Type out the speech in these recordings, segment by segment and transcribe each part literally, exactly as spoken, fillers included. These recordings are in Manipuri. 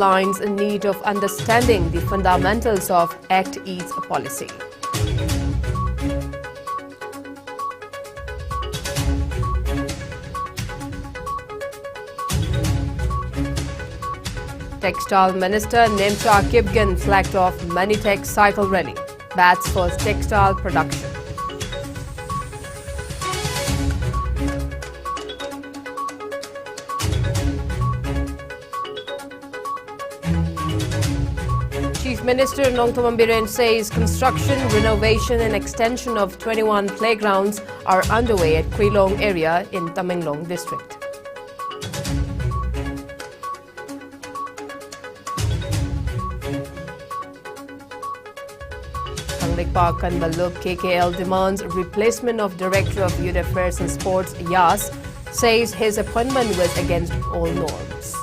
lines in need of understanding the fundamentals of Act East policy. Textile Minister Nemcha Kipgen flagged off Manitech cycle rally. Bats for textile production. Chief Minister Nongthombam Biren says construction, renovation and extension of twenty-one playgrounds are underway at Kwilong area in Tamenglong district. Kangleipa Kanbalup K K L demands replacement of Director of Youth Affairs and Sports, Yas, says his appointment was against all norms.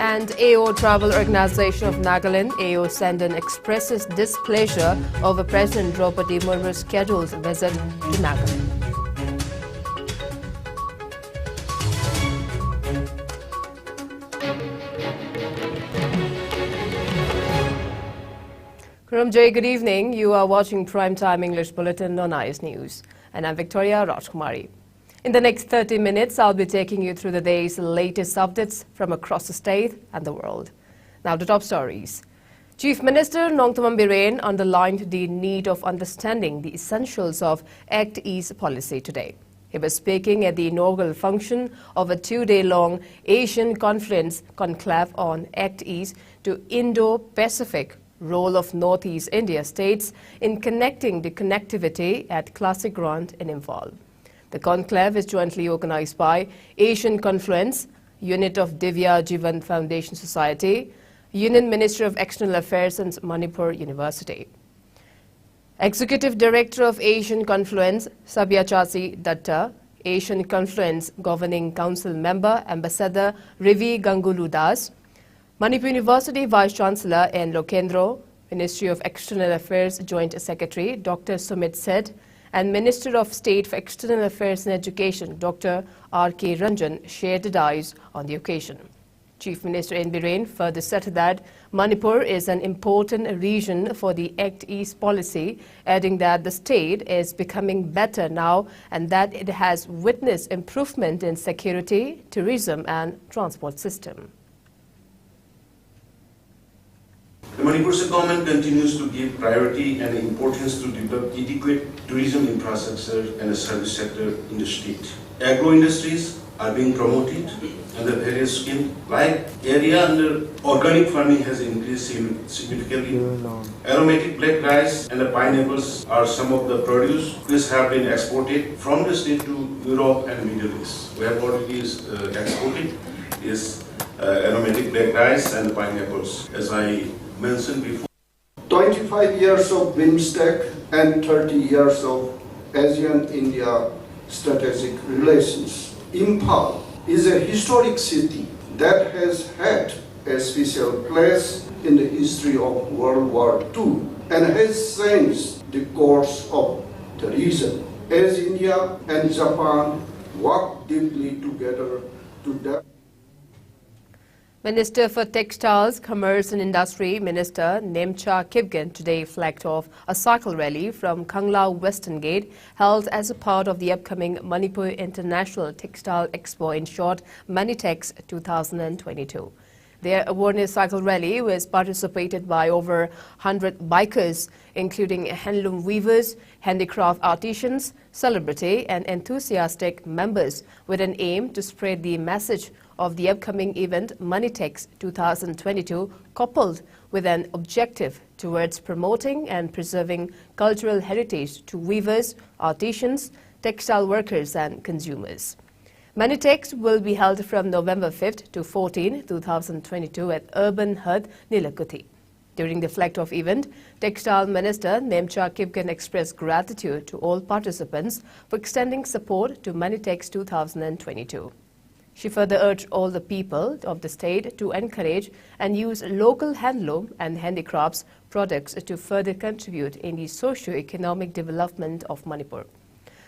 And A O Travel Organization of Nagaland, A O, Sendin, expresses displeasure over President Draupadi Murmu's scheduled visit to Nagaland. Khurumjai, good evening. You are watching Prime Time English Bulletin on I S News. And I'm Victoria Rajkumari. In the next thirty minutes, I'll be taking you through the day's latest updates from across the state and the world. Now, the top stories. Chief Minister Nongthombam Biren underlined the need of understanding the essentials of Act East policy today. He was speaking at the inaugural function of a two-day-long Asian Confluence Conclave on Act East to Indo-Pacific: role of Northeast India states in connecting the connectivity at Classic Ground in Imphal. The conclave is jointly organized by Asian Confluence, unit of Divya Jeevan Foundation Society, Union Ministry of External Affairs and Manipur University. Executive Director of Asian Confluence, Sabyasachi Dutta, Asian Confluence Governing Council member, Ambassador Rivi Gangulu Das, Manipur University Vice Chancellor N Lokendro, Ministry of External Affairs Joint Secretary Doctor Sumit Seth, and Minister of State for External Affairs and Education, Doctor R K Ranjan, shared the dais on the occasion. Chief Minister N Biren further said that Manipur is an important region for the Act East policy, adding that the state is becoming better now and that it has witnessed improvement in security, tourism, and transport system. The Manipur State government continues to give priority and importance to develop adequate tourism infrastructure and the service sector in the state. Agro industries are being promoted under various schemes, like area under organic farming has increased signi- significantly. Aromatic black rice and the pineapples are some of the produce which have been exported from the state to Europe and Middle East. We have already uh, exported is uh, aromatic black rice and pineapples. As I mentioned before, twenty-five years of BIMSTEC and thirty years of ASEAN-India strategic relations. Imphal is a historic city that has had a special place in the history of World War Two and has changed the course of the region. As India and Japan work deeply together to develop Minister for Textiles, Commerce and Industry, Minister Nemcha Kipgen, today flagged off a cycle rally from Kangla Western Gate held as a part of the upcoming Manipur International Textile Expo, in short, Manitex two thousand twenty-two. The awareness cycle rally was participated by over one hundred bikers, including handloom weavers, handicraft artisans, celebrity and enthusiastic members, with an aim to spread the message of the upcoming event Manitex two thousand twenty-two, coupled with an objective towards promoting and preserving cultural heritage to weavers, artisans, textile workers and consumers. Manitex will be held from November fifth to fourteenth, two thousand twenty-two at Urban Hut, Nilakuthi. During the flag-off event, Textile Minister Nemcha Kipgen expressed gratitude to all participants for extending support to Manitex two thousand twenty-two. She further urged all the people of the state to encourage and use local handloom and handicrafts products to further contribute in the socio-economic development of Manipur.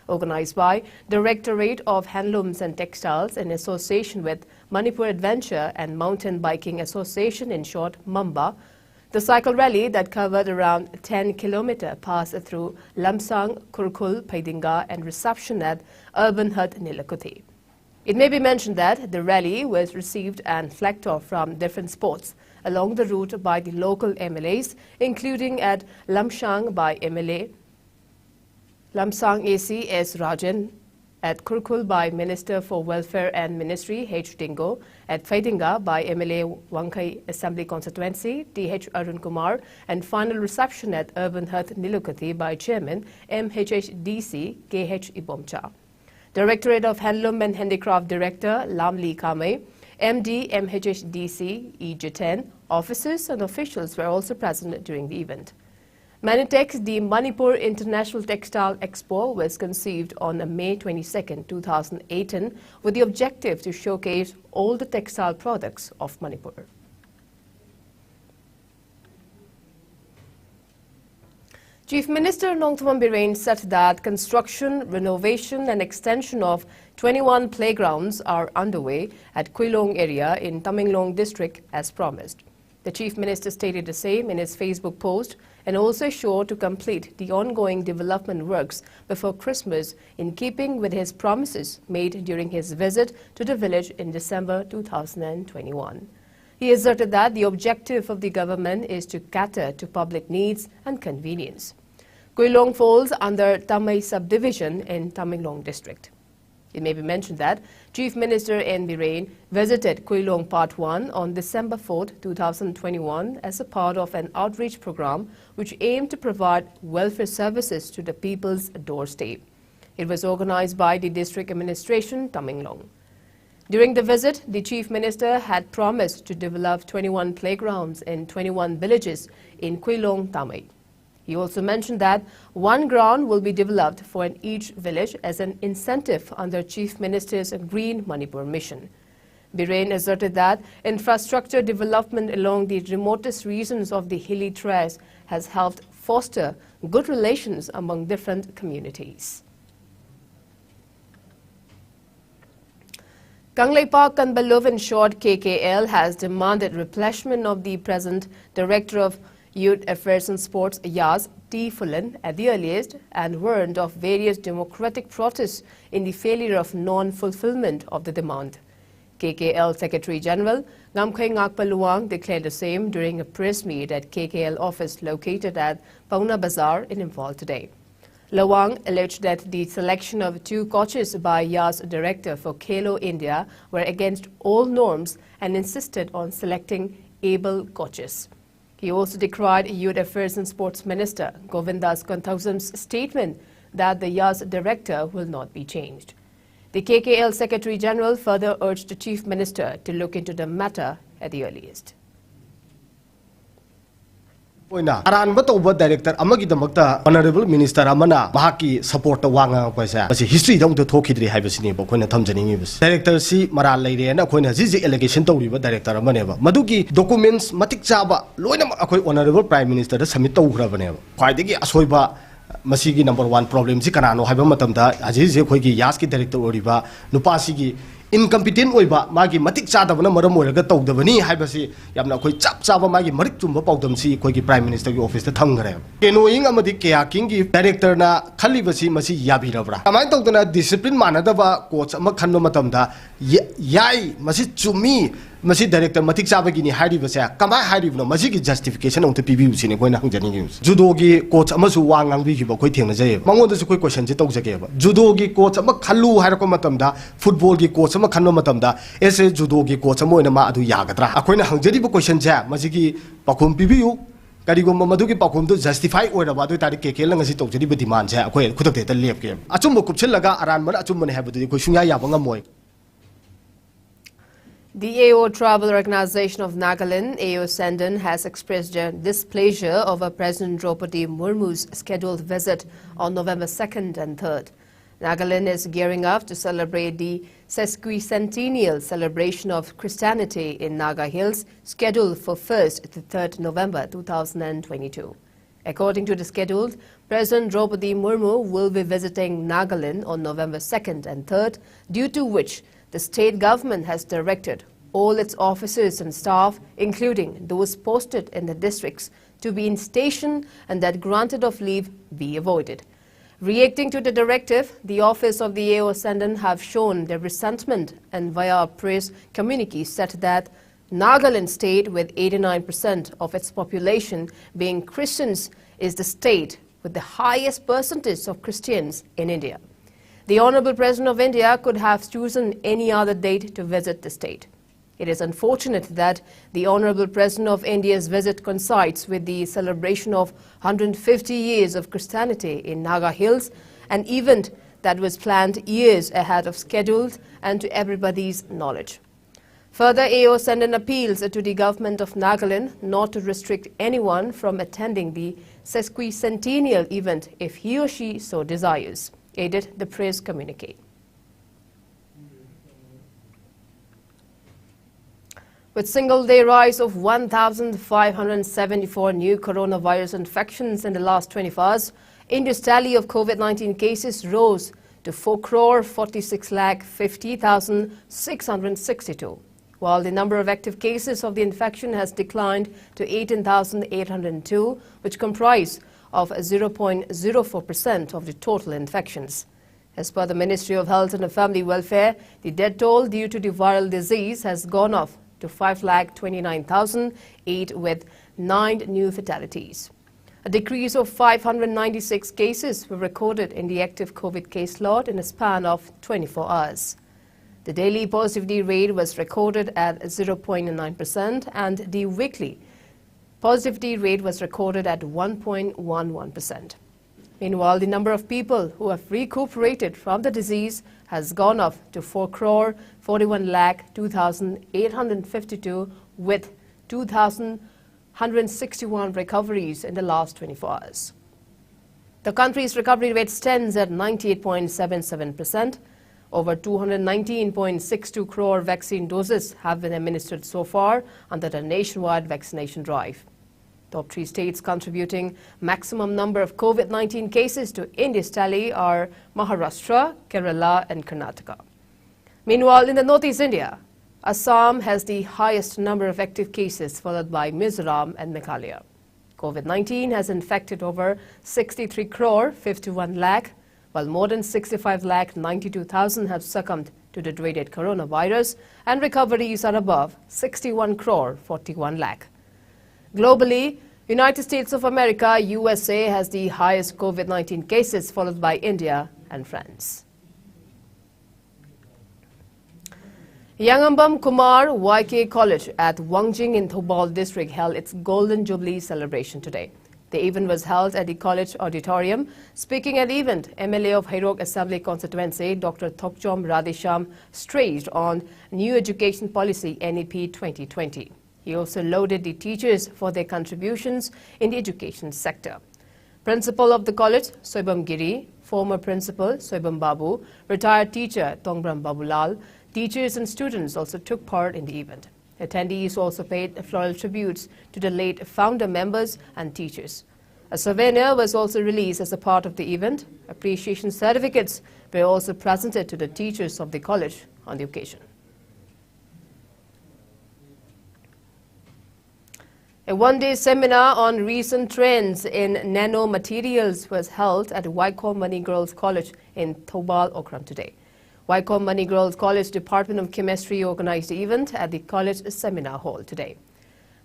Organized by Directorate of Handlooms and Textiles in association with Manipur Adventure and Mountain Biking Association, in short, MAMBA, the cycle rally that covered around ten kilometer passed through Lamsang, Kurkul, Pheidinga and reception at Urban Health Nilakuthe. It may be mentioned that the rally was received and flagged off from different spots along the route by the local M L As, including at Lamsang by M L A, Lamsang A C S Rajan, at Kurkul by Minister for Welfare and Ministry H Dingo, at Pheidinga by M L A Wangkhei Assembly Constituency T H Arun Kumar, and final reception at Urban Health Nilukathe by Chairman M H H D C K H Ibomcha. Directorate of Handloom and Handicraft Director Lamli Kamei, M D M H H D C E Jiten, officers and officials were also present during the event. Manitex, the Manipur International Textile Expo, was conceived on May twenty-second, two thousand eighteen, with the objective to showcase all the textile products of Manipur. Chief Minister Nongthombam Biren said that construction, renovation and extension of twenty-one playgrounds are underway at Kuilong area in Tamenglong district as promised. The Chief Minister stated the same in his Facebook post and also assured to complete the ongoing development works before Christmas, in keeping with his promises made during his visit to the village in December two thousand twenty-one. He asserted that the objective of the government is to cater to public needs and convenience. Kuilong falls under Tamei subdivision in Tamenglong district. It may be mentioned that Chief Minister N Biren visited Kuilong Part one on December fourth, two thousand twenty-one, as a part of an outreach program which aimed to provide welfare services to the people's doorstep. It was organized by the district administration, Tamenglong. During the visit, the Chief Minister had promised to develop twenty-one playgrounds in twenty-one villages in Kuilong Tamei. He also mentioned that one ground will be developed for each village as an incentive under Chief Minister's Green Manipur Mission. Biren asserted that infrastructure development along the remotest regions of the hilly tract has helped foster good relations among different communities. Kangleipak Kanbaluv, in short, K K L, has demanded replacement of the present Director of Youth Affairs and Sports, Yas T Phullen, at the earliest, and warned of various democratic protests in the failure of non-fulfillment of the demand. K K L Secretary General Ngamkhei Ngakpa Luang declared the same during a press meet at K K L office located at Paona Bazar in Imphal today. Luang alleged that the selection of two coaches by Yas director for Khelo India were against all norms and insisted on selecting able coaches. He also decried Youth Affairs and Sports Minister Govindas Konthoujam's statement that the Yas director will not be changed. The K K L Secretary General further urged the Chief Minister to look into the matter at the earliest. ꯑꯣꯏꯅ ꯑꯔꯥꯟꯕ ꯇꯧꯕ ꯗꯥꯏꯔꯦꯛꯇꯔ ꯑꯃꯒꯤꯗꯃꯛꯇ ꯑꯣꯅꯔꯦꯕꯜ ꯃꯤꯅꯤꯁꯇꯔ ꯑꯃꯅ ꯃꯍꯥꯛꯀꯤ ꯁꯄꯣꯔꯠꯇ ꯋꯥ ꯉꯥꯡꯉꯛꯄꯁꯦ, ꯃꯁꯤ ꯍꯤꯁꯇ꯭ꯔꯤꯗ ꯑꯃꯨꯛꯇ ꯊꯣꯛꯈꯤꯗ꯭ꯔꯤ ꯍꯥꯏꯕꯁꯤꯅꯦꯕ ꯑꯩꯈꯣꯏꯅ ꯊꯝꯖꯅꯤꯡꯉꯤꯕꯁꯦ꯫ ꯗꯥꯏꯔꯦꯛꯇꯔꯁꯤ ꯃꯔꯥꯜ ꯂꯩꯔꯦꯅ ꯑꯩꯈꯣꯏꯅ ꯍꯧꯖꯤꯛ ꯍꯧꯖꯤꯛ ꯑꯦꯂꯤꯒꯦꯁꯟ ꯇꯧꯔꯤꯕ ꯗꯥꯏꯔꯦꯛꯇꯔ ꯑꯃꯅꯦꯕ꯫ ꯃꯗꯨꯒꯤ ꯗꯣꯀꯨꯃꯦꯟꯠꯁ ꯃꯇꯤꯛ ꯆꯥꯕ ꯂꯣꯏꯅꯃꯛ ꯑꯩꯈꯣꯏ ꯑꯣꯅꯔꯦꯕꯜ ꯄ꯭ꯔꯥꯏꯝ ꯃꯤꯅꯤꯁꯇꯔꯗ ꯁꯕꯃꯤꯠ ꯇꯧꯈ꯭ꯔꯕꯅꯦꯕ꯫ ꯈ꯭ꯋꯥꯏꯗꯒꯤ ꯑꯁꯣꯏꯕ ꯃꯁꯤꯒꯤ ꯅꯝꯕꯔ ꯋꯥꯟ ꯄ꯭ꯔꯣꯕ꯭ꯂꯦꯝꯁꯤ ꯀꯅꯥꯅꯣ ꯍꯥꯏꯕ ꯃꯇꯝꯗ, ꯍꯧꯖꯤꯛ ꯍꯧꯖꯤꯛ ꯑꯩꯈꯣꯏꯒꯤ ꯌꯥꯁꯀꯤ ꯗꯥꯏꯔꯦꯛꯇꯔ ꯑꯣꯏꯔꯤꯕ ꯅꯨꯄꯥꯁꯤꯒꯤ ꯏꯟꯀꯝꯄꯤꯇꯦꯟ ꯑꯣꯏꯕ, ꯃꯥꯒꯤ ꯃꯇꯤꯛ ꯆꯥꯗꯕꯅ ꯃꯔꯝ ꯑꯣꯏꯔꯒ ꯇꯧꯗꯕꯅꯤ ꯍꯥꯏꯕꯁꯤ ꯌꯥꯝꯅ ꯑꯩꯈꯣꯏ ꯆꯞ ꯆꯥꯕ ꯃꯥꯒꯤ ꯃꯔꯤꯛ ꯆꯨꯝꯕ ꯄꯥꯎꯗꯝꯁꯤ ꯑꯩꯈꯣꯏꯒꯤ ꯄ꯭ꯔꯥꯏꯝ ꯃꯤꯅꯤꯁꯇꯔꯒꯤ ꯑꯣꯐꯤꯁꯇ ꯊꯝꯈ꯭ꯔꯦꯕ꯫ ꯀꯦꯅꯣꯌꯤꯡ ꯑꯃꯗꯤ ꯀꯦꯌꯥꯀꯤꯡꯒꯤ ꯗꯥꯏꯔꯦꯛꯇꯔꯅ ꯈꯜꯂꯤꯕꯁꯤ ꯃꯁꯤ ꯌꯥꯕꯤꯔꯕ꯭ꯔꯥ? ꯀꯃꯥꯏꯅ ꯇꯧꯗꯅ ꯗꯤꯁꯤꯄ꯭ꯂꯤꯟ ꯃꯥꯟꯅꯗꯕ ꯀꯣꯆ ꯑꯃ ꯈꯟꯕ ꯃꯇꯝꯗ ꯌ-, ꯌꯥꯏ, ꯃꯁꯤ ꯆꯨꯝꯃꯤ, ꯃꯁꯤ ꯗꯥꯏꯔꯦꯛꯇꯔ ꯃꯇꯤꯛ ꯆꯥꯕꯒꯤꯅꯤ ꯍꯥꯏꯔꯤꯕꯁꯦ ꯀꯃꯥꯏꯅ ꯍꯥꯏꯔꯤꯕꯅꯣ? ꯃꯁꯤꯒꯤ ꯖꯁꯇꯤꯐꯤꯀꯦꯁꯟ ꯑꯃꯨꯛꯇ ꯄꯤꯕꯤꯌꯨ ꯁꯤꯅꯤ ꯑꯩꯈꯣꯏꯅ ꯍꯪꯖꯅꯤꯡꯉꯤꯕꯁꯦ꯫ ꯖꯨꯗꯣꯒꯤ ꯀꯣꯆ ꯑꯃꯁꯨ ꯋꯥ ꯉꯥꯡꯕꯤꯈꯤꯕ ꯑꯩꯈꯣꯏ ꯊꯦꯡꯅꯖꯩꯌꯦꯕ꯫ ꯃꯉꯣꯟꯗꯁꯨ ꯑꯩꯈꯣꯏ ꯀꯣꯏꯁꯟꯁꯦ ꯇꯧꯖꯒꯦꯕ꯫ ꯖꯨꯗꯣꯒꯤ ꯀꯣꯆ ꯑꯃ ꯈꯜꯂꯨ ꯍꯥꯏꯔꯛꯄ ꯃꯇꯝꯗ, ꯐꯨꯠꯕꯣꯜꯒꯤ ꯀꯣꯆ ꯑꯃ ꯈꯟꯕ ꯃꯇꯝꯗ, ꯑꯦꯁ ꯑꯦ ꯖꯨꯗꯣꯒꯤ ꯀꯣꯆ ꯑꯃ ꯑꯣꯏꯅ ꯃꯥ ꯑꯗꯨ ꯌꯥꯒꯗ꯭ꯔꯥ? ꯑꯩꯈꯣꯏꯅ ꯍꯪꯖꯔꯤꯕ ꯀꯣꯏꯁꯟꯁꯦ ꯃꯁꯤꯒꯤ ꯄꯥꯎꯈꯨꯝ ꯄꯤꯕꯤꯌꯨ꯫ ꯀꯔꯤꯒꯨꯝꯕ ꯃꯗꯨꯒꯤ ꯄꯥꯎꯈꯨꯝꯗꯨ ꯖꯁꯇꯤꯐꯥꯏ ꯑꯣꯏꯔꯕ ꯑꯗꯨ ꯑꯣꯏꯇꯥꯔꯗꯤ ꯀꯦ ꯀꯦ ꯑꯦꯜꯅ ꯉꯁꯤ ꯇꯧꯖꯔꯤꯕ ꯗꯤꯃꯥꯟꯁꯦ ꯑꯩꯈꯣꯏ ꯈꯨꯗꯛꯇ ꯍꯦꯛꯇ ꯂꯦꯞꯀꯦꯕ꯫ ꯑꯆꯨꯝꯕ ꯀꯨꯞꯁꯤꯜꯂꯒ ꯑꯔꯥꯟꯕꯅ ꯑꯆꯨꯝꯕꯅꯤ ꯍꯥꯏꯕꯗꯨꯗꯤ ꯑꯩꯈꯣꯏ ꯁꯨꯡꯌꯥ ꯌꯥꯕ ꯉꯝꯃꯣꯏ꯫ The A O Travel Organization of Nagaland, A O Sendon, has expressed their displeasure over President Draupadi Murmu's scheduled visit on November second and third. Nagaland is gearing up to celebrate the sesquicentennial celebration of Christianity in Naga Hills, scheduled for first to third November two thousand and twenty-two. According to the schedule, President Draupadi Murmu will be visiting Nagaland on November second and third, due to which the state government has directed all its officers and staff, including those posted in the districts, to be in station and that granted of leave be avoided. Reacting to the directive, the office of the A O Sendon have shown their resentment and via a press communique said that Nagaland state, with eighty-nine percent of its population being Christians, is the state with the highest percentage of Christians in India. The Honorable President of India could have chosen any other date to visit the state. It is unfortunate that the Honorable President of India's visit coincides with the celebration of hundred fifty years of Christianity in Naga Hills, an event that was planned years ahead of schedule and to everybody's knowledge. Further, A O Sendon appeals to the government of Nagaland not to restrict anyone from attending the sesquicentennial event if he or she so desires, added the press communique. With single day rise of one thousand five hundred seventy-four new coronavirus infections in the last twenty-four hours, India's tally of COVID nineteen cases rose to four crore forty-six lakh fifty thousand six hundred sixty-two, while the number of active cases of the infection has declined to eighteen thousand eight hundred two, which comprise of zero point zero four percent of the total infections. As per the Ministry of Health and Family Welfare, the death toll due to the viral disease has gone up to five lakh twenty-nine thousand eight, with nine new fatalities. A decrease of five hundred ninety-six cases were recorded in the active COVID caseload in a span of twenty-four hours. The daily positivity rate was recorded at zero point nine percent and the weekly positivity rate was recorded at one point one one percent. Meanwhile, the number of people who have recuperated from the disease has gone up to four crore forty-one lakh two thousand eight hundred fifty-two, with two thousand one hundred sixty-one recoveries in the last twenty-four hours. The country's recovery rate stands at ninety-eight point seven seven percent. Over two hundred nineteen point six two crore vaccine doses have been administered so far under the nationwide vaccination drive. Top three states contributing maximum number of COVID nineteen cases to India's tally are Maharashtra, Kerala, and Karnataka. Meanwhile, in the northeast India, Assam has the highest number of active cases, followed by Mizoram and Meghalaya. COVID nineteen has infected over sixty-three crore fifty-one lakh, while more than sixty-five lakh ninety-two thousand have succumbed to the dreaded coronavirus, and recoveries are above sixty-one crore forty-one lakh. Globally, United States of America, U S A, has the highest COVID nineteen cases, followed by India and France. Yangambam Kumar Y K College at Wangjing in Thoubal District held its Golden Jubilee celebration today. The event was held at the college auditorium. Speaking at the event, M L A of Heirok Assembly Constituency, Doctor Thokchom Radheshyam, stressed on new education policy N E P twenty twenty. He also lauded the teachers for their contributions in the education sector. Principal of the college, Soibam Giri, former principal Soibam Babu, retired teacher Tongbram Babulal, teachers and students also took part in the event. Attendees also paid floral tributes to the late founder members and teachers. A souvenir was also released as a part of the event. Appreciation certificates were also presented to the teachers of the college on the occasion. A one-day seminar on recent trends in nanomaterials was held at Waikom Mani Girls College in Thoubal, Okram today. Waikom Mani Girls College Department of Chemistry organized the event at the college seminar hall today.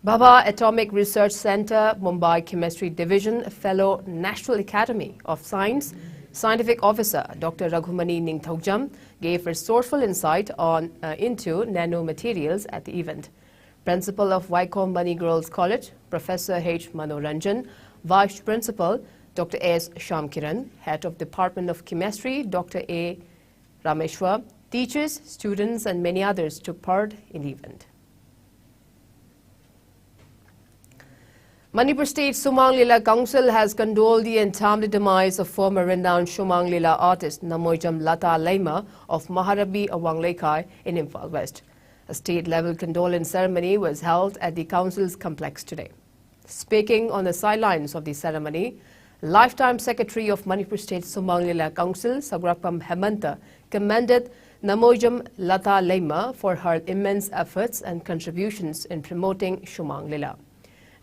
Bhabha Atomic Research Center, Mumbai Chemistry Division fellow, National Academy of Science scientific officer Doctor Raghumani Ningthoujam gave resourceful insight on, uh, into nanomaterials at the event. Principal of Waikom Mani Girls College, Professor H Manoranjan, Vice Principal Doctor S Shyamkiran, head of Department of Chemistry, Doctor A Rameshwar, teachers, students, and many others took part in the event. Manipur State Sumang Lila Council has condoled the untimely demise of former renowned Sumang Lila artist Namoijam Lata Leima of Maharabi Awang Leikai in Imphal West. A state-level condolence ceremony was held at the council's complex today. Speaking on the sidelines of the ceremony, lifetime secretary of Manipur State Sumang Lila Council, Sagrakpam Hemanta, commended Namoijam Lata Leima for her immense efforts and contributions in promoting Sumang Lila.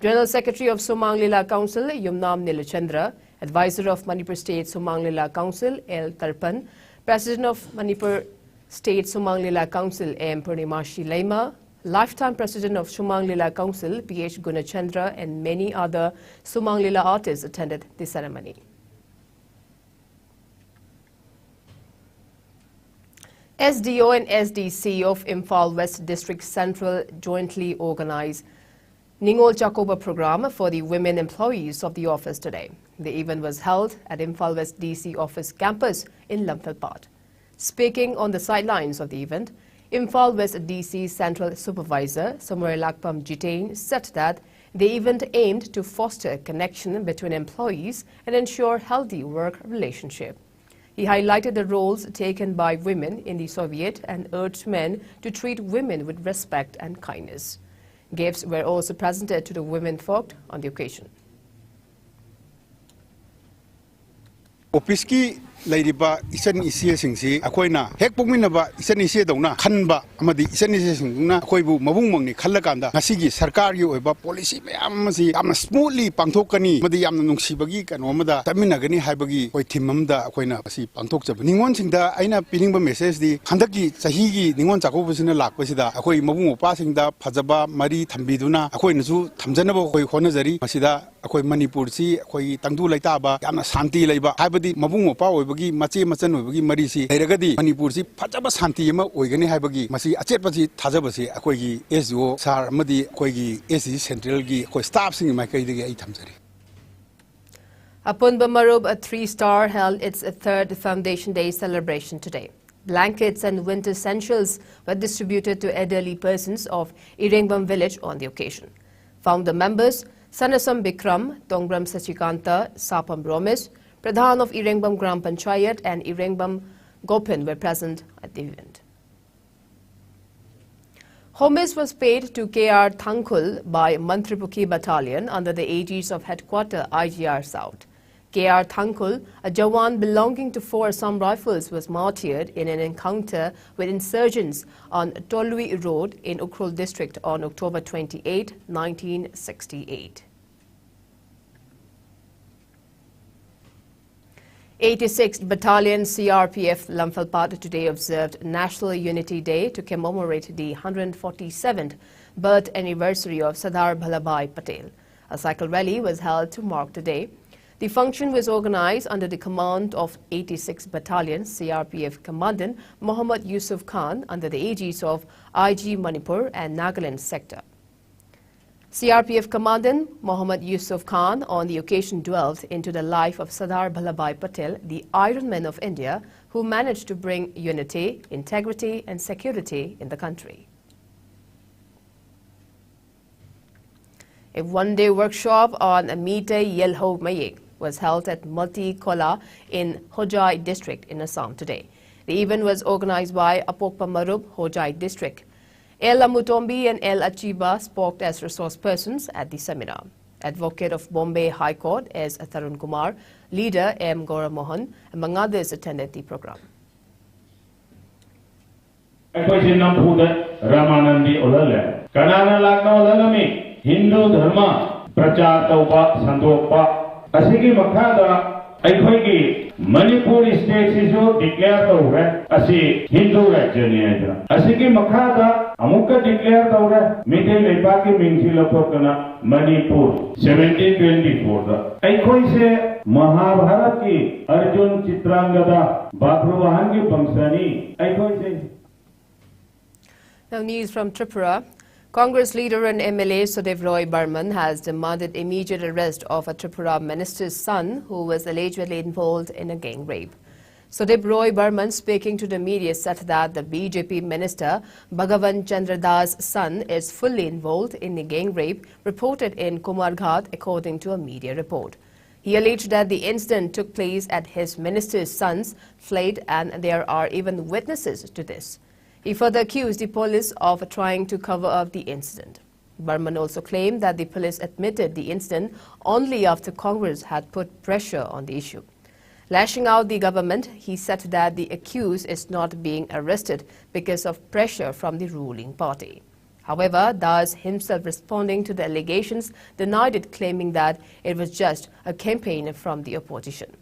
General Secretary of Sumang Lila Council, Yumnam Nilachandra, Advisor of Manipur State Sumang Lila Council, L Tarpan, President of Manipur State Sumang Lila Council, M Purnimashi Leima, lifetime President of Sumang Lila Council, P H Gunachandra, and many other Sumang Lila artists attended the ceremony. S D O and S D C of Imphal West District Central jointly organized Ningol Chakoba program for the women employees of the office today. The event was held at Imphal West D C office campus in Lamphel Part. Speaking on the sidelines of the event, Imphal West D C Central Supervisor Samuel Lakpam Jitain said that the event aimed to foster a connection between employees and ensure healthy work relationship. He highlighted the roles taken by women in the Soviet and urged men to treat women with respect and kindness. Gifts were also presented to the women folk on the occasion. ꯑꯣꯐꯤꯁꯀꯤ ꯂꯩꯔꯤꯕ ꯏꯆꯟ ꯏꯆꯦꯁꯤꯡꯁꯤ ꯑꯩꯈꯣꯏꯅ ꯍꯦꯛ ꯄꯣꯛꯃꯤꯟꯅꯕ ꯏꯆꯟ ꯏꯆꯦꯗꯧꯅ ꯈꯟꯕ ꯑꯃꯗꯤ ꯏꯆꯟ ꯏꯆꯦꯁꯤꯡꯗꯨꯅ ꯑꯩꯈꯣꯏꯕꯨ ꯃꯕꯨꯡꯃꯛꯅꯤ ꯈꯜꯂꯀꯥꯟꯗ ꯉꯁꯤꯒꯤ ꯁꯔꯀꯥꯔꯒꯤ ꯑꯣꯏꯕ ꯄꯣꯂꯤꯁꯤ ꯃꯌꯥꯝ ꯑꯁꯤ ꯌꯥꯝꯅ ꯁ꯭ꯃꯨꯠꯂꯤ ꯄꯥꯡꯊꯣꯛꯀꯅꯤ ꯑꯃꯗꯤ ꯌꯥꯝꯅ ꯅꯨꯡꯁꯤꯕꯒꯤ ꯀꯩꯅꯣ ꯑꯃꯗ ꯆꯠꯃꯤꯟꯅꯒꯅꯤ ꯍꯥꯏꯕꯒꯤ ꯑꯩꯈꯣꯏ ꯊꯤꯝ ꯑꯃꯗ ꯑꯩꯈꯣꯏꯅ ꯃꯁꯤ ꯄꯥꯡꯊꯣꯛꯆꯕ꯫ ꯅꯤꯉꯣꯜꯁꯤꯡꯗ ꯑꯩꯅ ꯄꯤꯅꯤꯡꯕ ꯃꯦꯁꯦꯖꯇꯤ ꯍꯟꯗꯛꯀꯤ ꯆꯍꯤꯒꯤ ꯅꯤꯉꯣꯜ ꯆꯥꯛꯀꯧꯕꯁꯤꯅ ꯂꯥꯛꯄꯁꯤꯗ ꯑꯩꯈꯣꯏ ꯃꯕꯨꯡ ꯃꯧꯄ꯭ꯋꯥꯁꯤꯡꯗ ꯐꯖꯕ ꯃꯔꯤ ꯊꯝꯕꯤꯗꯨꯅ ꯑꯩꯈꯣꯏꯅꯁꯨ ꯊꯝꯖꯅꯕ ꯑꯩꯈꯣꯏ ꯍꯣꯠꯅꯖꯔꯤ꯫ ꯃꯁꯤꯗ ꯑꯩꯈꯣꯏ ꯃꯅꯤꯄꯨꯔꯁꯤ ꯑꯩꯈꯣꯏꯒꯤ ꯇꯪꯗꯨ ꯂꯩꯇꯥꯕ ꯌꯥꯝꯅ ꯁꯥꯟꯇꯤ ꯂꯩꯕ ꯍꯥꯏꯕꯗꯤ ꯃꯕꯨꯡ ꯃꯧꯄ꯭ꯋꯥ ꯑꯣꯏꯕꯒꯤ ꯃꯆꯦ ꯃꯆꯟ ꯑꯣꯏꯕꯒꯤ ꯃꯔꯤꯁꯤ ꯂꯩꯔꯒꯗꯤ ꯃꯅꯤꯄꯨꯔꯁꯤ ꯐꯖꯕ ꯁꯥꯟꯇꯤ ꯑꯃ ꯑꯣꯏꯒꯅꯤ ꯍꯥꯏꯕꯒꯤ ꯃꯁꯤ ꯑꯆꯦꯠꯄꯁꯤ ꯊꯥꯖꯕꯁꯤ ꯑꯩꯈꯣꯏꯒꯤ S D O sir ꯑꯃꯗꯤ ꯑꯩꯈꯣꯏꯒꯤ S D C centralꯒꯤ ꯑꯩꯈꯣꯏ staffꯁꯤꯡꯒꯤ ꯃꯥꯏꯀꯩꯗꯒꯤ ꯑꯩ ꯊꯝꯖꯔꯤ꯫ Apunba Marup, a three-star, held its third Foundation Day celebration today. Blankets and winter essentials were distributed to elderly persons of Irengbam village on the occasion. Founder members Sanasam Bikram, Tongram Sachikanta, Sapam Romesh, Pradhan of Irengbam Gram Panchayat and Irengbam Gopin were present at the event. Homage was paid to K R Thangkhul by Mantripukhi Battalion under the aegis of Headquarter I G R South. K R Thangkhul, a Jawan belonging to four Assam Rifles, was martyred in an encounter with insurgents on Tolui Road in Ukhrul district on October twenty-eighth, nineteen sixty-eight. Eighty-sixth Battalion C R P F Lamphulpat today observed National Unity Day to commemorate the hundred forty-seventh birth anniversary of Sardar Vallabhbhai Patel. A cycle rally was held to mark the day. The function was organized under the command of eighty-sixth Battalion C R P F Commandant Mohammad Yusuf Khan under the aegis of I G Manipur and Nagaland sector. C R P F Commandant Mohammad Yusuf Khan on the occasion dwelt into the life of Sardar Vallabhbhai Patel, the Iron Man of India, who managed to bring unity, integrity and security in the country. A one-day workshop on Meitei Yelho Mayek was held at Multi Kola in Hojai district in Assam today. The event was organized by Apokpa Marup, Hojai district. L Amutombi and L Achiba spoke as resource persons at the seminar. Advocate of Bombay High Court S Tarun Kumar, leader M Gaurav Mohan, among others, attended the program. ꯑꯩꯈꯣꯏꯁꯦ ꯅꯝꯐꯨꯗ ꯔꯥꯃꯥꯅꯟꯗꯤ ꯑꯣꯜꯍꯜꯂꯦ꯫ ꯀꯅꯥꯅ ꯂꯥꯛꯅ ꯑꯣꯜꯍꯜꯂꯝꯃꯤ? ꯍꯤꯟꯗꯨ ꯙꯔꯃ ꯄ꯭ꯔꯆꯥꯔ ꯇꯧꯕ, ꯁꯟꯗꯣꯛꯄ꯫ ꯑꯁꯤꯒꯤ ꯃꯈꯥꯗ ꯑꯩꯈꯣꯏꯒꯤ ꯃꯅꯤꯄꯨꯔ ꯁ꯭ꯇꯦꯠꯁꯤꯁꯨ ꯗꯤꯀ꯭ꯂꯦꯌꯔ ꯇꯧꯈ꯭ꯔꯦ, ꯑꯁꯤ ꯍꯤꯟꯗꯨ ꯔꯥꯖ꯭ꯌꯅꯤ ꯍꯥꯏꯗꯅ꯫ ꯑꯁꯤꯒꯤ ꯃꯈꯥꯗ ꯑꯃꯨꯛꯀ ꯗꯤꯀ꯭ꯂꯦꯌꯔ ꯇꯧꯔꯦ, ꯃꯤꯇꯩ ꯂꯩꯄꯥꯛꯀꯤ ꯃꯤꯡꯁꯤ ꯂꯧꯊꯣꯛꯇꯅ ꯃꯅꯤꯄꯨꯔ꯫ ꯁꯚꯦꯟꯇꯤꯟ ꯇ꯭ꯋꯦꯟꯇꯤ ꯐꯣꯔꯗ ꯑꯩꯈꯣꯏꯁꯦ ꯃꯍꯥꯚꯥꯔꯠꯀꯤ ꯑꯔꯖꯨꯟ ꯆꯤꯇ꯭ꯔꯥꯡꯒꯗ ꯕꯥꯕ꯭ꯔꯨꯋꯥꯍꯟꯒꯤ ꯕꯪꯁꯅꯤ꯫ ꯑꯩꯈꯣꯏꯁꯦ Now news from Tripura. Congress leader and M L A Sudip Roy Barman has demanded immediate arrest of a Tripura minister's son who was allegedly involved in a gang rape. Sudip Roy Barman, speaking to the media, said that the B J P minister Bhagavan Chandra Das' son is fully involved in the gang rape reported in Kumarghat, according to a media report. He alleged that the incident took place at his minister's son's flat and there are even witnesses to this. He further accused the police of trying to cover up the incident. Barman also claimed that the police admitted the incident only after Congress had put pressure on the issue. Lashing out the government, he said that the accused is not being arrested because of pressure from the ruling party. However, Das, himself responding to the allegations, denied it, claiming that it was just a campaign from the opposition.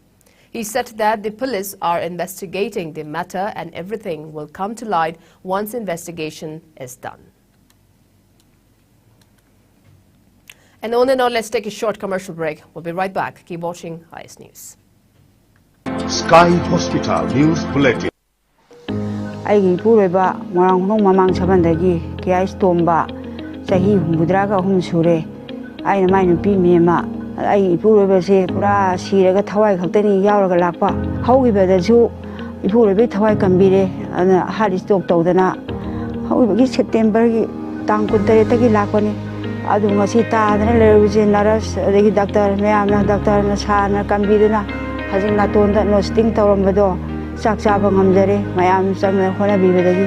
He said that the police are investigating the matter and everything will come to light once investigation is done. And on and on, let's take a short commercial break. We'll be right back. Keep watching I S News. Sky Hospital News Bulletin. ꯑꯩꯒꯤ ꯏꯄꯨꯔꯣꯏꯕ ꯃꯣꯏꯔꯥꯡ ꯈꯨꯅꯧ ꯃꯃꯥꯡ ꯁꯕꯟꯗꯒꯤ ꯀꯦ ꯑꯥꯏꯁ ꯇꯣꯝꯕ, ꯆꯍꯤ ꯍꯨꯝꯐꯨꯇꯔꯥꯒ ꯑꯍꯨꯝ ꯁꯨꯔꯦ꯫ ꯑꯩꯅ ꯃꯥꯏ ꯅꯨꯄꯤ ꯃꯦꯝꯃ, ꯑꯩꯒꯤ ꯏꯄꯨꯔꯣꯏꯕꯁꯦ ꯄꯨꯔꯥ ꯁꯤꯔꯒ ꯊꯋꯥꯏ ꯈꯛꯇꯅꯤ ꯌꯥꯎꯔꯒ ꯂꯥꯛꯄ꯫ ꯍꯧꯈꯤꯕꯗꯁꯨ ꯏꯄꯨꯔꯣꯏꯕꯒꯤ ꯊꯋꯥꯏ ꯀꯟꯕꯤꯔꯦ꯫ ꯑꯗꯨꯅ ꯍꯥꯔꯠ ꯏꯁꯇ꯭ꯔꯣꯛ ꯇꯧꯗꯅ ꯍꯧꯈꯤꯕꯒꯤ ꯁꯦꯞꯇꯦꯝꯕꯔꯒꯤ ꯇꯥꯡ ꯀꯨꯟꯇꯔꯦꯠꯇꯒꯤ ꯂꯥꯛꯄꯅꯤ꯫ ꯑꯗꯨ ꯉꯁꯤ ꯇꯥꯗꯅ ꯂꯩꯔꯨꯕꯁꯦ ꯅꯔꯁ ꯑꯗꯒꯤ ꯗꯥꯛꯇꯔ ꯃꯌꯥꯝꯅ, ꯗꯥꯛꯇꯔꯅ ꯁꯥꯔꯅ ꯀꯟꯕꯤꯗꯨꯅ ꯍꯧꯖꯤꯛ ꯅꯥꯇꯣꯟꯗ ꯅꯣꯁꯇꯤꯡ ꯇꯧꯔꯝꯕꯗꯣ ꯆꯥꯛ ꯆꯥꯕ ꯉꯝꯖꯔꯦ꯫ ꯃꯌꯥꯝ ꯆꯪꯗꯅ ꯍꯣꯠꯅꯕꯤꯕꯗꯒꯤ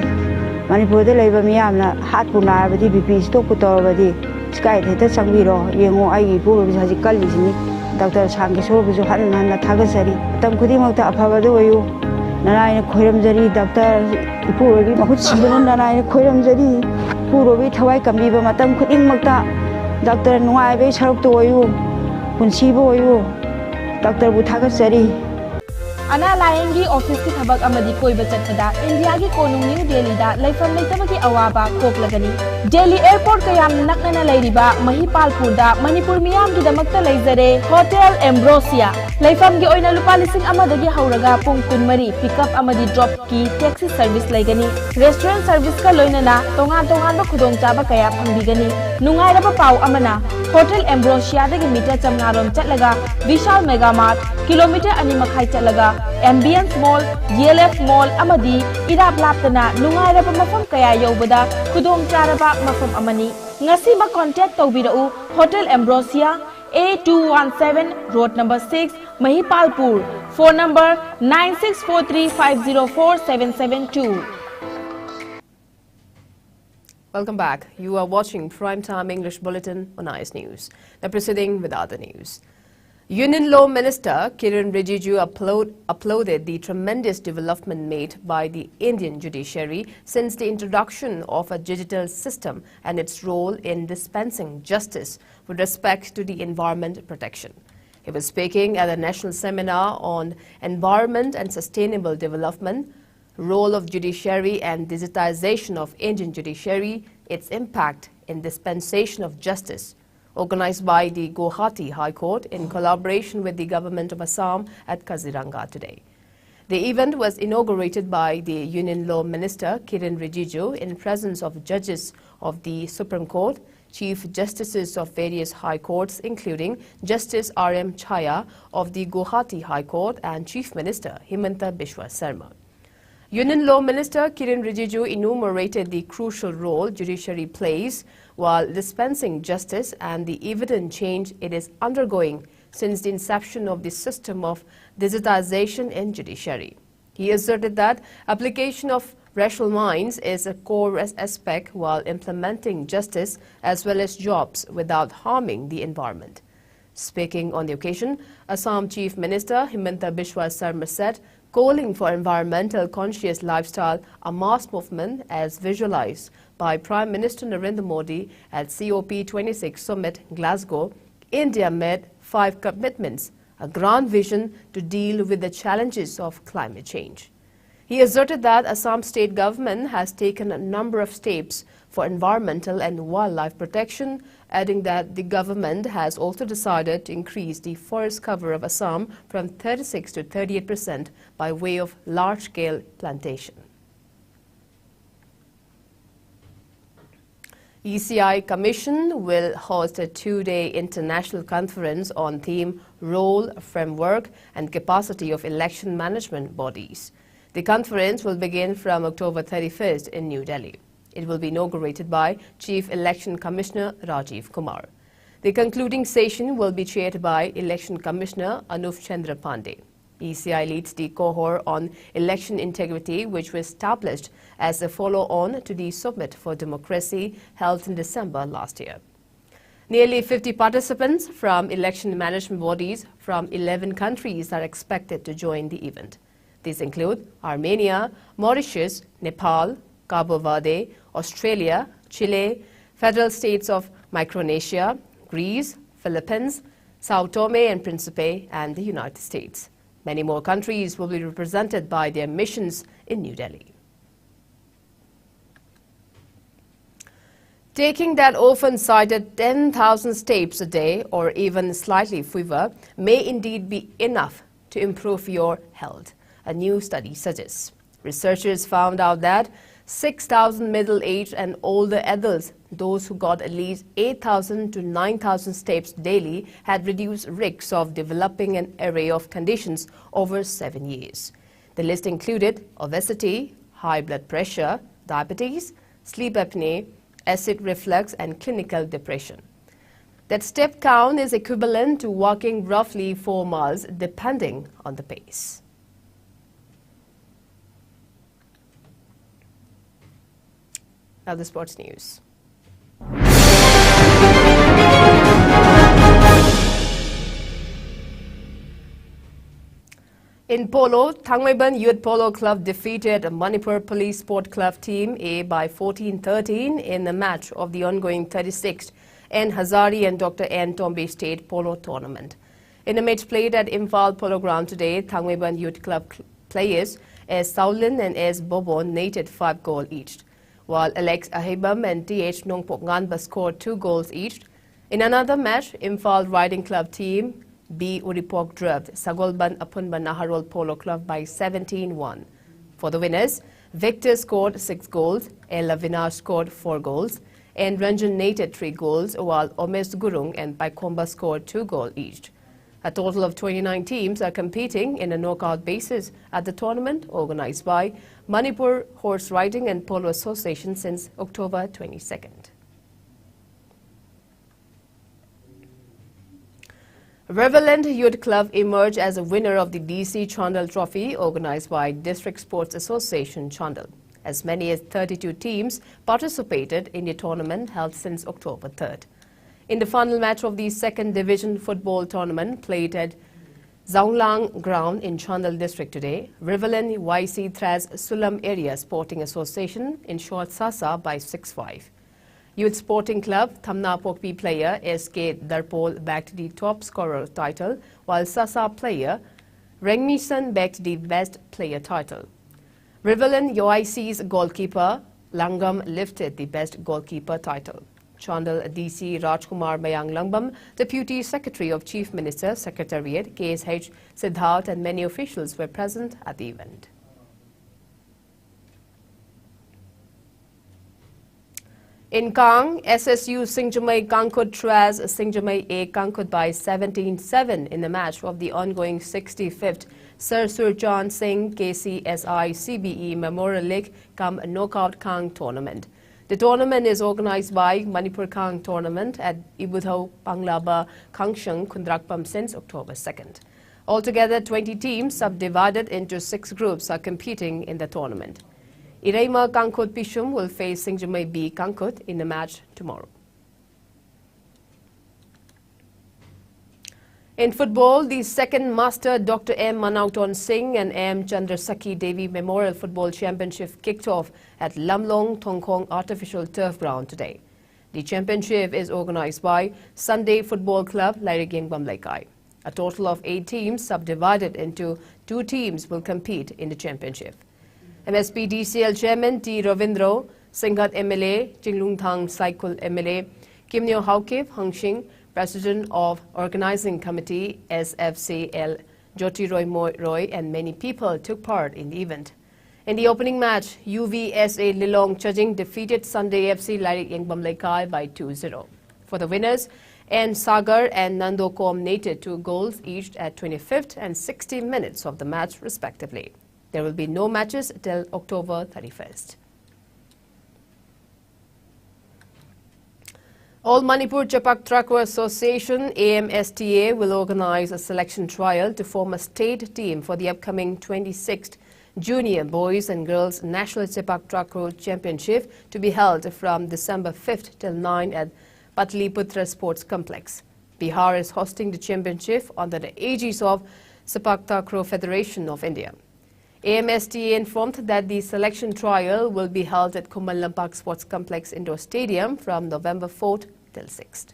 ꯃꯅꯤꯄꯨꯔꯗ ꯂꯩꯕ ꯃꯤꯌꯥꯝꯅ ꯍꯥꯔꯠꯄꯨ ꯅꯥꯔꯕꯗꯤ, ꯕꯤ ꯄꯤ ꯏꯁꯇ꯭ꯔꯣꯛꯄꯨ ꯇꯧꯔꯕꯗꯤ ꯁ꯭ꯀꯥꯏꯗ ꯍꯦꯛꯇ ꯆꯪꯕꯤꯔꯣ꯫ ꯌꯦꯡꯉꯣ, ꯑꯩꯒꯤ ꯏꯄꯨꯔꯣꯏꯕꯁꯦ ꯍꯧꯖꯤꯛ ꯀꯜꯂꯤꯁꯤꯅꯤ꯫ ꯗꯥꯛꯇꯔ ꯁꯥꯡꯒꯦꯁꯣꯔꯕꯨꯁꯨ ꯍꯟꯅ ꯍꯟꯅ ꯊꯥꯒꯠꯆꯔꯤ꯫ ꯃꯇꯝ ꯈꯨꯗꯤꯡꯃꯛꯇ ꯑꯐꯕꯗ ꯑꯣꯏꯌꯨ꯫ ꯅꯅꯥꯏꯅ ꯈꯣꯏꯔꯝꯖꯔꯤ꯫ ꯗꯥꯛꯇꯔ ꯏꯄꯨꯔꯣꯏꯕꯒꯤ ꯃꯍꯨꯠ ꯁꯤꯟꯗꯨꯅ ꯅꯅꯥꯏꯅ ꯈꯣꯏꯔꯝꯖꯔꯤ꯫ ꯏꯄꯨꯔꯣꯏꯕꯒꯤ ꯊꯋꯥꯏ ꯀꯟꯕꯤꯕ ꯃꯇꯝ ꯈꯨꯗꯤꯡꯃꯛꯇ ꯗꯥꯛꯇꯔ ꯅꯨꯡꯉꯥꯏꯕꯒꯤ ꯁꯔꯨꯛꯇ ꯑꯣꯏꯌꯨ, ꯄꯨꯟꯁꯤꯕꯨ ꯑꯣꯏꯌꯨ꯫ ꯗꯥꯛꯇꯔꯕꯨ ꯊꯥꯒꯠꯆꯔꯤ꯫ ꯑꯅꯥ ꯂꯥꯌꯦꯡꯒꯤ ꯑꯣꯐꯤꯁꯀꯤ ꯊꯕꯛ ꯑꯃꯗꯤ ꯀꯣꯏꯕ ꯆꯠꯄꯗ ꯏꯟꯗꯤꯌꯥꯒꯤ ꯀꯣꯅꯨꯡ ꯅ꯭ꯌꯨ ꯗꯦꯜꯂꯤꯗ ꯂꯩꯐꯝ ꯂꯩꯇꯕꯒꯤ ꯑꯋꯥꯕ ꯀꯣꯛꯂꯒꯅꯤ꯫ ꯗꯦꯜꯂꯤ ꯑꯦꯌꯔꯄꯣꯔꯠꯀ ꯌꯥꯝꯅ ꯅꯛꯅꯅ ꯂꯩꯔꯤꯕ ꯃꯍꯤꯄꯥꯜꯄꯨꯔꯗ ꯃꯅꯤꯄꯨꯔ ꯃꯤꯌꯥꯝꯒꯤꯗꯃꯛꯇ ꯂꯩꯖꯔꯦ ꯍꯣꯇꯦꯜ ꯑꯦꯝꯕ꯭ꯔꯣꯁꯤꯌꯥ꯫ ꯂꯩꯐꯝꯒꯤ ꯑꯣꯏꯅ ꯂꯨꯄꯥ ꯂꯤꯁꯤꯡ ꯑꯃꯗꯒꯤ ꯍꯧꯔꯒ ꯄꯨꯡ ꯀꯨꯟꯃꯔꯤ ꯄꯤꯛꯑꯞ ꯑꯃꯗꯤ ꯗ꯭ꯔꯣꯞꯀꯤ ꯇꯦꯛꯁꯤ ꯁꯔꯚꯤꯁ ꯂꯩꯒꯅꯤ꯫ ꯔꯦꯁꯇꯨꯔꯦꯟ ꯁꯔꯚꯤꯁꯀ ꯂꯣꯏꯅꯅ ꯇꯣꯉꯥꯟ ꯇꯣꯉꯥꯟꯕ ꯈꯨꯗꯣꯡꯆꯥꯕ ꯀꯌꯥ ꯐꯪꯕꯤꯒꯅꯤ꯫ ꯅꯨꯡꯉꯥꯏꯔꯕ ꯄꯥꯎ ꯑꯃꯅ, ꯍꯣꯇꯦꯜ ꯑꯦꯝꯕ꯭ꯔꯣꯁꯤꯌꯥꯗꯒꯤ ꯃꯤꯇꯔ ꯆꯥꯝꯃꯉꯥ ꯔꯣꯝ ꯆꯠꯂꯒ ꯕꯤꯁꯥꯜ ꯃꯦꯒꯥ ꯃꯥꯔꯠ, ꯀꯤꯂꯣꯃꯤꯇꯔ ꯑꯅꯤ ꯃꯈꯥꯏ ꯆꯠꯂꯒ ꯑꯦꯝꯕꯤꯌꯟꯁ ꯃꯣꯜ, ꯖꯤ ꯑꯦꯜ ꯑꯦꯐ ꯃꯣꯜ ꯑꯃꯗꯤ ꯏꯔꯥꯞ ꯂꯥꯞꯇꯅ ꯅꯨꯡꯉꯥꯏꯔꯕ ꯃꯐꯝ ꯀꯌꯥ ꯌꯧꯕꯗ ꯈꯨꯗꯣꯡꯆꯥꯔꯕ ꯃꯐꯝ ꯑꯃꯅꯤ꯫ ꯉꯁꯤꯃꯛ ꯀꯣꯟꯇꯦꯛ ꯇꯧꯕꯤꯔꯛꯎ꯫ Hotel Ambrosia, A two one seven, road number six, Mahipalpur. Phone number nine six four three five zero four seven seven two. Welcome back. You are watching Prime Time English Bulletin on I S News. Now proceeding with other news. Union Law Minister Kiren Rijiju applaud, applauded the tremendous development made by the Indian judiciary since the introduction of a digital system and its role in dispensing justice with respect to the environment protection. He was speaking at a national seminar on environment and sustainable development, role of judiciary and digitization of Indian judiciary, its impact in dispensation of justice, organized by the Guwahati High Court in collaboration with the Government of Assam at Kaziranga today. The event was inaugurated by the Union Law Minister Kiren Rijiju in presence of judges of the Supreme Court, Chief Justices of various High Courts, including Justice R M Chaya of the Guwahati High Court and Chief Minister Himanta Biswa Sarma. Union Law Minister Kiren Rijiju enumerated the crucial role judiciary plays while dispensing justice and the evident change it is undergoing since the inception of the system of digitization in judiciary. He asserted that application of rational minds is a core as- aspect while implementing justice as well as jobs without harming the environment. Speaking on the occasion, Assam Chief Minister Himanta Biswa Sarma said, calling for environmental conscious lifestyle, a mass movement as visualized by Prime Minister Narendra Modi at C O P twenty-six Summit, Glasgow, India made five commitments a grand vision to deal with the challenges of climate change. He asserted that Assam state government has taken a number of steps for environmental and wildlife protection, adding that the government has also decided to increase the forest cover of Assam from thirty-six to thirty-eight percent by way of large-scale plantation. E C I Commission will host a two-day international conference on theme Role, Framework and Capacity of Election Management Bodies. The conference will begin from October thirty-first in New Delhi. It will be inaugurated by Chief Election Commissioner Rajiv Kumar. The concluding session will be chaired by Election Commissioner Anup Chandra Pandey. E C I leads the cohort on election integrity, which was established as a follow-on to the Summit for Democracy held in December last year. Nearly fifty participants from election management bodies from eleven countries are expected to join the event. These include Armenia, Mauritius, Nepal, Cabo Verde, Australia, Chile, federal states of Micronesia, Greece, Philippines, Sao Tome and Principe, and the United States. Many more countries will be represented by their missions in New Delhi. Taking that often cited ten thousand steps a day or even slightly fewer may indeed be enough to improve your health, a new study suggests. Researchers found out that six thousand middle-aged and older adults, those who got at least eight thousand to nine thousand steps daily, had reduced risks of developing an array of conditions over seven years. The list included obesity, high blood pressure, diabetes, sleep apnea, acid reflux, and clinical depression. That step count is equivalent to walking roughly four miles, depending on the pace. Now, the sports news. In polo, Thangmeiban Youth Polo Club defeated Manipur Police Sport Club Team A by fourteen thirteen in the match of the ongoing thirty-sixth N Hazari and Doctor N Tombe State Polo Tournament. In a match played at Imphal Polo Ground today, Thangmeiban Youth Club cl- players S. Saulin and S. Bobon netted five goals each, while Alex Ahebam and Th. Nongpok Nganba scored two goals each. In another match, Imphal Riding Club team B. Uripok drubbed Sagolban Aphunba Naharol Polo Club by seventeen one. For the winners, Victor scored six goals, L. Avinash scored four goals, and Ranjan netted three goals, while Omes Gurung and Paikhomba scored two goals each. A total of twenty-nine teams are competing in a knockout basis at the tournament organized by Manipur Horse Riding and Polo Association since October twenty-second. Riverland Youth Club emerged as a winner of the D C Chandel Trophy organized by District Sports Association Chandel. As many as thirty-two teams participated in the tournament held since October third. In the final match of the second division football tournament played at Zaunglang Ground in Chandel District today, Riverland Y C thrashed Sulam Area Sporting Association, in short Sasa, by six five. Youth Sporting Club Thamna Pokpi player S K Darpol bagged the top scorer title, while Sasa player Rengmison bagged the best player title. Riverland U I C's goalkeeper Langam lifted the best goalkeeper title. Chandel D C Rajkumar Mayang Langbam, Deputy Secretary of Chief Minister Secretariat, K S H Siddharth, and many officials were present at the event. In Kang, S S U Singjamei Kangkhut thrashed Singjamei A Kangkhut by seventeen seven in the match of the ongoing sixty-fifth Sir Surchan Singh K C S I C B E Memorial League cum Knockout Kang Tournament. The tournament is organized by Manipur Kang Tournament at Ibudhau Panglaba Kangshang Khundrakpam since October second. Altogether, twenty teams subdivided into six groups are competing in the tournament. Ireima Kangkhut Pishum will face Singjamei B Kangkhut in the match tomorrow. In football, the second Master Doctor M Manautone Singh and M Chandrasakhi Devi Memorial Football Championship kicked off at Lamlong Thongkhong Artificial Turf Ground today. The championship is organized by Sunday Football Club, Lairigengbam Leikai. A total of eight teams subdivided into two teams will compete in the championship. M S P D C L chairman T Ravindra, Singhat M L A, Chinglungthang Saikul M L A, Kimneo Haokip Hangshing, president of organizing committee S F C L, Jyoti Roy Mo-, Roy, and many people took part in the event. In the opening match, U V S A Lilong Chajing defeated Sunday F C Lairik Yengbam Leikai by two zero. For the winners, N Sagar and Nando culminated two goals each at twenty-fifth and sixty minutes of the match, respectively. There will be no matches till October thirty-first. All Manipur Chepak Takraw Association, A M S T A, will organize a selection trial to form a state team for the upcoming twenty-sixth Junior Boys and Girls National Chepak Takraw Championship to be held from December fifth till nine at Patliputra Sports Complex. Bihar is hosting the championship under the aegis of Sepak Takraw Federation of India. A M S T A informed that the selection trial will be held at Khuman Lampak Sports Complex Indoor Stadium from November fourth till sixth.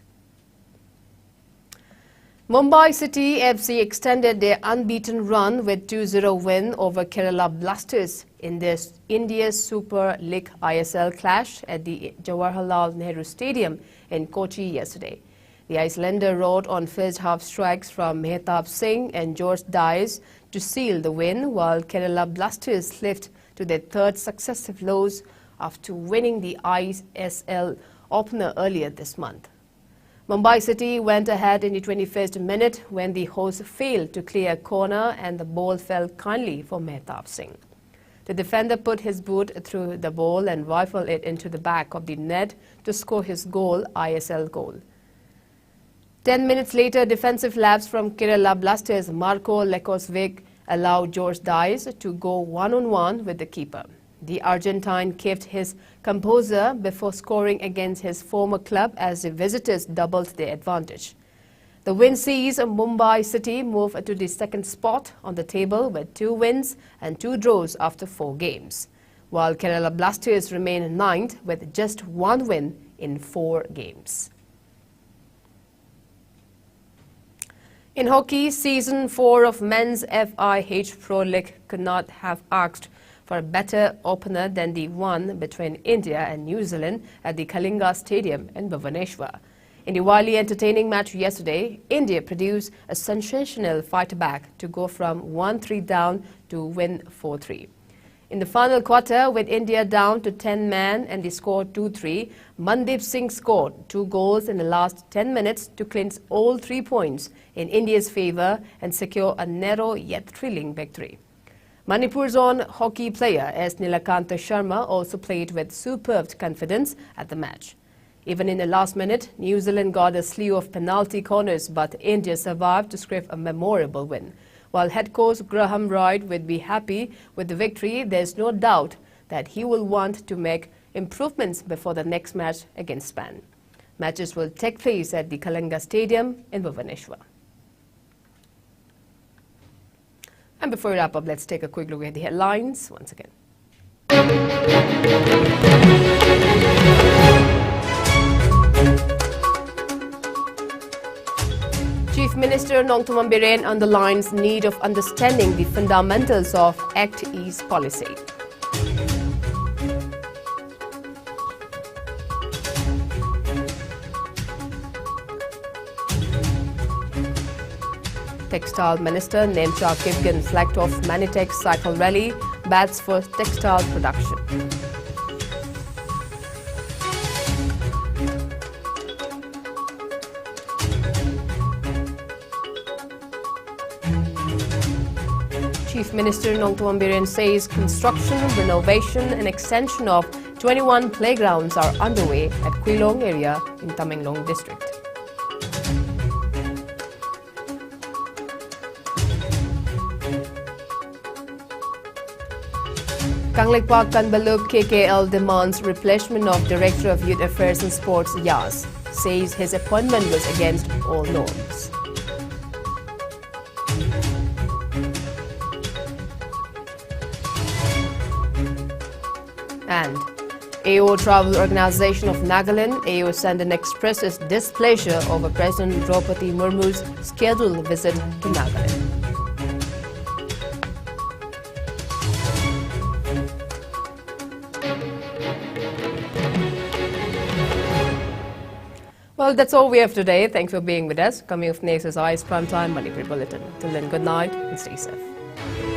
Mumbai City F C extended their unbeaten run with two zero win over Kerala Blasters in the India Super League, I S L, clash at the Jawaharlal Nehru Stadium in Kochi yesterday. The Icelander roared on first half strikes from Mehtab Singh and George Dias to seal the win, while Kerala Blasters slipped to their third successive loss after winning the I S L opener earlier this month. Mumbai City went ahead in the twenty-first minute when the host failed to clear a corner and the ball fell kindly for Mehtab Singh. The defender put his boot through the ball and rifled it into the back of the net to score his goal, I S L goal. Ten minutes later, defensive lapse from Kerala Blasters Marko Lekosvik allowed George Dias to go one-on-one with the keeper. The Argentine kept his composure before scoring against his former club as the visitors doubled their advantage. The win sees Mumbai City move to the second spot on the table with two wins and two draws after four games, while Kerala Blasters remain ninth with just one win in four games. In hockey, season four of men's F I H Pro League could not have asked for a better opener than the one between India and New Zealand at the Kalinga Stadium in Bhubaneswar. In the wildly entertaining match yesterday, India produced a sensational fight back to go from one three down to win four three. In the final quarter, with India down to ten men and the score two three, Mandeep Singh scored two goals in the last ten minutes to clinch all three points in India's favour and secure a narrow yet thrilling victory. Manipur's own hockey player S Nilakanta Sharma also played with superb confidence at the match. Even in the last minute, New Zealand got a slew of penalty corners, but India survived to scrape a memorable win. While head coach Graham Royd would be happy with the victory, there's no doubt that he will want to make improvements before the next match against Spain. Matches will take place at the Kalinga Stadium in Bhubaneswar. And before we wrap up, let's take a quick look at the headlines once again. Chief Minister Nongthombam Biren underlines need of understanding the fundamentals of Act East policy. Textile Minister Nemcha Kipgen flagged off Manitech Cycle Rally, bats for textile production. Chief Minister Nongthombam Biren says construction, renovation and extension of twenty-one playgrounds are underway at Quilong area in Tamenglong district. Kangleipak Kanbalup K K L demands replacement of Director of Youth Affairs and Sports Yas, says his appointment was against all norms. And AO Travel Organization of Nagaland, AO Sanden, expresses displeasure over President Draupadi Murmu's scheduled visit to Nagaland. Well, that's all we have today. Thanks for being with us. Coming up next is Eyes Prime Time Manipuri Bulletin. Till then, good night and stay safe.